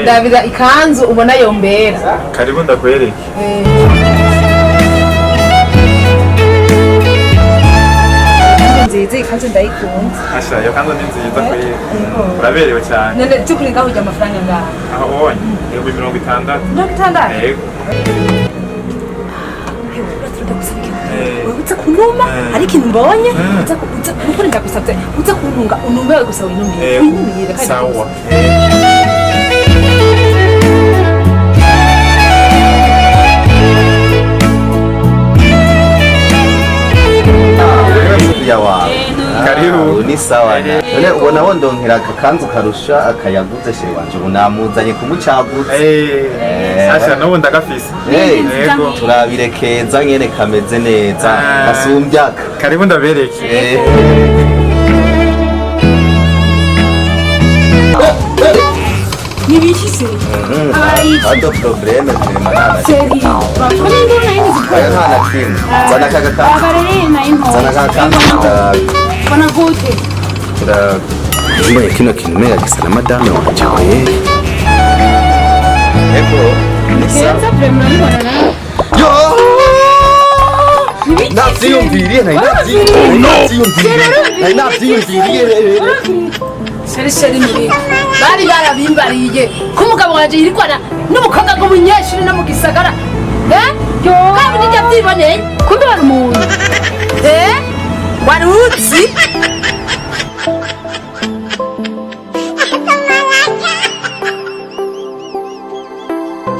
Ndabira ikanzu ubona yombera. Karibu ndakwereke. Nziza ikanzu, ndayikunze. Asha, iyo kanzu ni nziza kweri, uraberewe cyane. None by'ukuri ngaho ujya amafaranga ngaha? Aho ubonye 60,000. 60. Yego. Ndagusaba ikintu. Wewe uza kunuma hari ikintu mbonye, uza uza nukuri ndagusabye uza kuntunga unume gusa winumire. Winumire kandi. Sawa. Ya wawe. Karibu. Ubu ni sawa. None ubona wondonkera akakanzu karusha akayaguze chéri wanje, ubu namuzanye kumucaguza. Asha, n'ubu ndagafise. Yego. Turabire keza nyene kameze neza kasumbyaka. Karibu ndabereke. Nibiki se? Pas de problème, vraiment, nta na Chéri. Oya, nta na kimwe. Zana aka gakanzu. Zana aka gakanzu turabe. Mbona gute? Turabe. Mbonye kino kintu umenga gisa na madame wanje we. Ego, ni sawa. Keza vraiment, urabibona nawe. Yo! Navyiyumviriye, nari navyiyumviriye, nari navyiyumviriye. Chéri, chéri, mureke bari barabimbariye ko umugabo wanje yirikwana n'umukobwa w'umunyeshuri no mu gisagara. Eh, kandi nijya byiboneye. Kumbe wari umuntu. Eh, wari uzi?